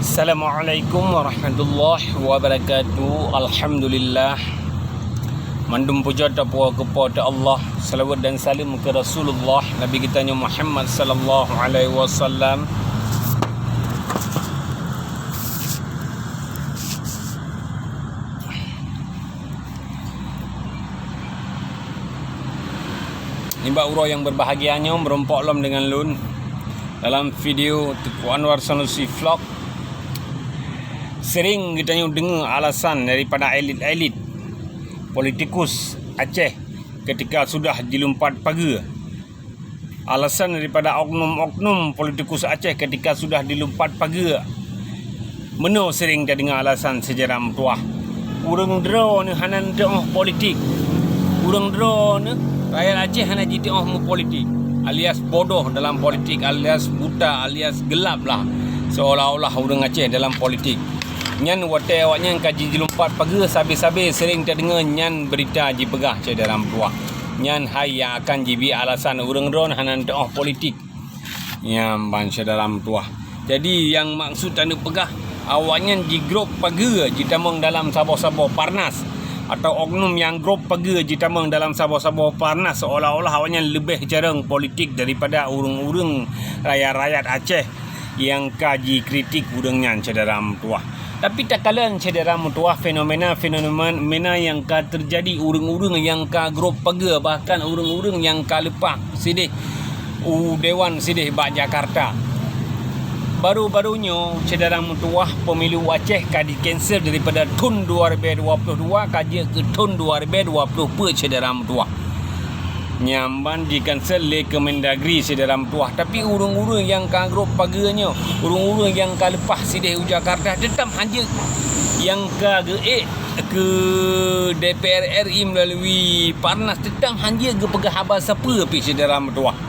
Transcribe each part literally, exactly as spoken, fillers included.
Assalamualaikum warahmatullahi wabarakatuh. Alhamdulillah. Mandum puja tapuwoe keu Po teu Allah. Salawat dan saleuem keu Rasulullah, Nabi geutanyoe Muhammad sallallahu alaihi wasallam. Nibak uroe nyang berbahagia nyoe, meurumpok lom deungon lôn dalam video Teuku Anwar Sanusi Vlog. Sering geutanyoe deungoe alasan daripada elit-elit politikus Aceh ketika sudah jilumpat pageue. Alasan daripada oknum-oknum politikus Aceh ketika sudah jilumpat pageue. Meunoe sering tadeungoe alasan syedara meutuwah. Ureuëng droeneuh hana teuoh politik. Ureuëng droeneuh, rakyat Aceh hana jiteuoh meupolitik. Alias bodoh dalam politik, alias buta, alias gelap lah. Seolah-olah ureuëng Aceh dalam politik. Nyan watée awaknyan ka jijilumpat pageue, sabe-sabe sering tadeungoe nyan beurita jipeugah syedara meutuwah. Nyan hai nyang akan jibi alasan ureuëng droeneuh hana teuoh politik. Nyan ban syedara meutuwah. Jadi, nyang maksud taneuk peugah, awaknyan jigrob pageue jitamong dalam saboh-saboh parnas, atau oknum nyang grob pageue jitamong dalam saboh-saboh parnas, seolah-olah awaknyan leubeh jareueng politik daripada ureuëng-ureuëng rakyat-rakyat Aceh nyang ka jikritik ureuëng nyan syedara meutuwah. Tapi takalon syedara meutuwah fenomena-fenomena nyang ka teujadi, ureuëng-ureuëng nyang ka grob pageue, bahkan ureuëng-ureuëng nyang ka leupah sideh u dewan sideh bak Jakarta. Baru-baru nyoe syedara meutuwah, pemilu Aceh ka di-cancel daripada thon dua ribu dua puluh dua ka jeuet keu thon dua ribu dua puluh peuet syedara meutuwah. Nyan ban jikansel lé Kemendagri syedara meutuwah. Tapi ureuëng-ureuëng nyang ka grob pageue nyoe, ureuëng-ureuëng nyang ka leupah sideh u Jakarta, teutab hanjeuet nyang ka geuék keu D P R R I meulalu parnas, teutab hanjeuet geupeugah haba sapeue pih syedara meutuwah.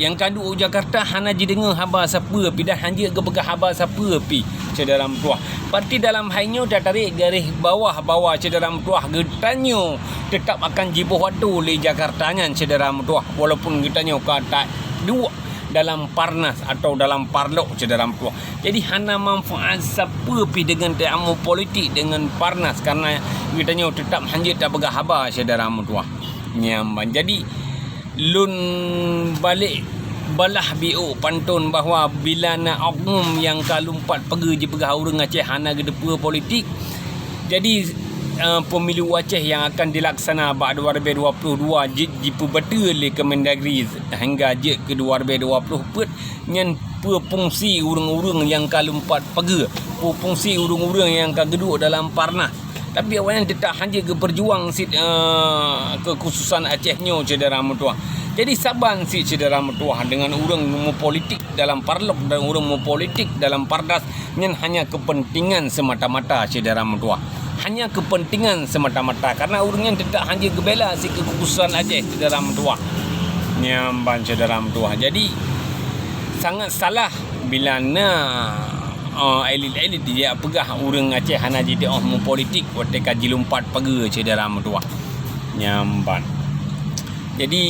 Nyang ka duek u Jakarta hana jideungoe haba sapeue pih dan hanjeuet geupeugah haba sapeue pih syedara meutuwah. Berarti dalam hai nyoe tatarek garéh bawah bahwa syedara meutuwah, geutanyoe teutab akan jiboh atoe lé Jakarta nyan syedara meutuwah, walaupun geutanyoe ka taduek dalam parnas atau dalam parlok syedara meutuwah. Jadi hana manfaat sapeue pih deungon taamue politik deungon parnas, karena geutanyoe teutab hanjeuet tapeugah haba syedara meutuwah. Nyan ban. Jadi lôn balek balah biôk pantôn bahwa bila na oknum nyang ka lumpat pageue jipeugah ureuëng Aceh hana geuteupeue politik, jadi, eh, pemilu Aceh nyang akan dilaksana bak dua ribu dua puluh dua jeuet jipeubateue lé Kemendagri hingga jeuet keu dua ribu dua puluh peuet nyan peue fungsi ureuëng-ureuëng nyang ka lumpat pageue, peue fungsi ureuëng-ureuëng nyang ka geuduek dalam parnas. Tapi awaknyan teutab hanjeuet geupeujuang cit, eh, keukhususan Aceh nyoe syedara meutuwah. Jadi saban cit syedara meutuwah deungon ureuëng meupolitik dalam parlok dan ureuëng meupolitik dalam parnas nyan hanya kepentingan semata-mata syedara meutuwah. Hanya kepentingan semata-mata karena ureuëng nyan teutab hanjeuet geubela cit keukhususan Aceh syedara meutuwah. Nyan ban syedara meutuwah. Jadi sangat salah bila na, eh, elit-elit jipeugah ureuëng Aceh hana jiteuoh meupolitik watée ka jilumpat pageue syedara meutuwah. Nyan ban. Jadi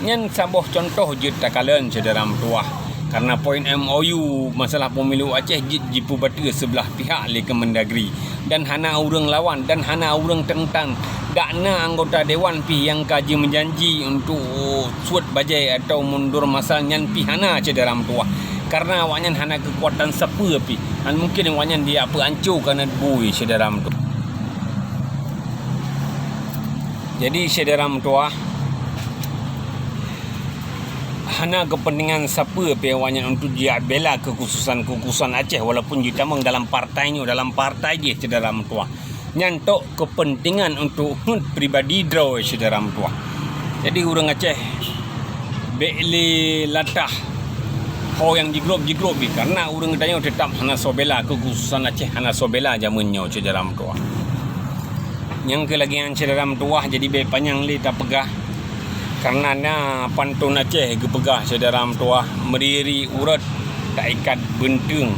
nyan saboh cuntoh jeuet takalon syedara meutuwah. Karena poin M O U masalah pemilu Aceh jeuet jipeubateue seubeulah pihak lé Kemendagri. Dan hana ureuëng lawan dan hana ureuëng teuntang. Dak na anggota dewan pih nyang ka jimeujanji untuk suet bajée atau mundur masa nyan pih hana syedara meutuwah. Karena awaknyan hana keukuatan sapeue pih. Dan mungkin awaknyan jipeuanco keuneuk bui syedara meutuwah. Jadi syedara meutuwah, hana kepentingan sapeue pih awaknyan untuk jibela keukhususan-keukhususan Aceh walaupun jitamong dalam partai nyoe, dalam partai jih syedara meutuwah. Nyan tok kepentingan untuk pribadi droe syedara meutuwah. Jadi ureuëng Aceh bék lé latah ho nyang jigrob-jigrob jih karena ureuëng geutanyoe teutab hana soe bela keukhususan Aceh, hana soe bela jamén nyoe syedara meutuwah. Nyang keu lagée nyan syedara meutuwah, jadi bék panyang lé tapeugah. Karena na pantôn Aceh geupeugah syedara meutuwah, meuriri ureut taikat beunteueng,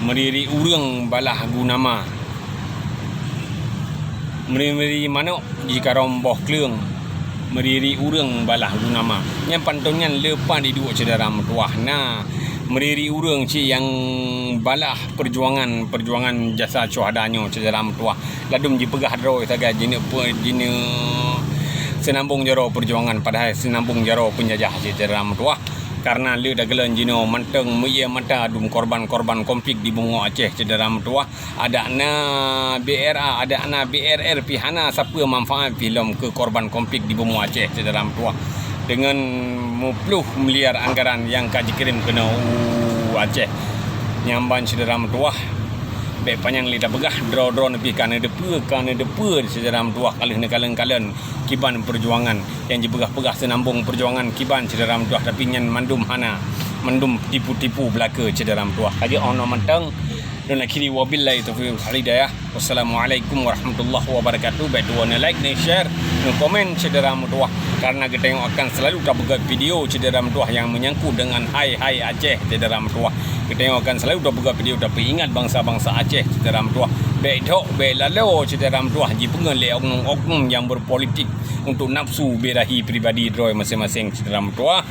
meuriri ureuëng balah gunama, meuriri manok jikarong boh kleueng, meuriri ureuëng balah gunama. Nyan pantôn nyan leupah diduek syedara meutuwah. Na Meuriri ureuëng cit nyang balah peujuangan, peujuangan jasa syuhada nyoe syedara meutuwah. Ladum jipeugah droe sagai jineuk pe-, jineuk seunambong jaroe peujuangan, padahai seunambong jaroe peunjajah syedara meutuwah. Kareuna le takalon jinoe mantong meuié mata dum korban-korban konflik di bumoe Aceh syedara meutuwah. Adak na B R A, adak na B R R pih hana sapeue manfaat pih lom keu korban konflik di bumoe Aceh syedara meutuwah. Deungon meuploh miliar anggaran nyang ka jikirém keunoe u Aceh. Nyan ban syedara meutuwah, bék panyang lé tapeugah, droe-droe neupih ka neudeupeue, ka neudeupeue syedara meutuwah ka lheueh neukalon-kalon kiban peujuangan nyang jipeugah-peugah seunambong peujuangan kiban syedara meutuwah, tapi nyan mandum hana, mandum tipu-tipu beulakeu syedara meutuwah. Ka jeuet 'oh noe mantong. Lôn akhiri, wabillahi taufiq wal hidayah. Wassalamualaikum warahmatullahi wabarakatuh. Bék tuwoe neu-like, neu-share, neukomen syedara meutuwah. Kareuna geutanyoe akan selalu tapeugah video syedara meutuwah nyang meunyangkut deungon hai-hai Aceh syedara meutuwah. Geutanyoe akan selalu tapeugah video tapeuingat bansa-bansa Aceh syedara meutuwah. Bék dok, bék lalo syedara meutuwah jipeungon lé oknum-oknum nyang berpolitik untuk nafsu birahi pribadi droe maséng-maséng syedara meutuwah.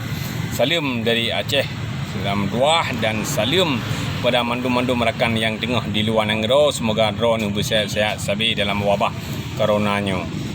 Saleuem dari Aceh syedara meutuwah dan saleuem pada mandum-mandum rakan nyang teungoh di luwa nanggroe. Seumoga droeneuh beuseuhat-seuhat sabe dalam wabah corona nyoe.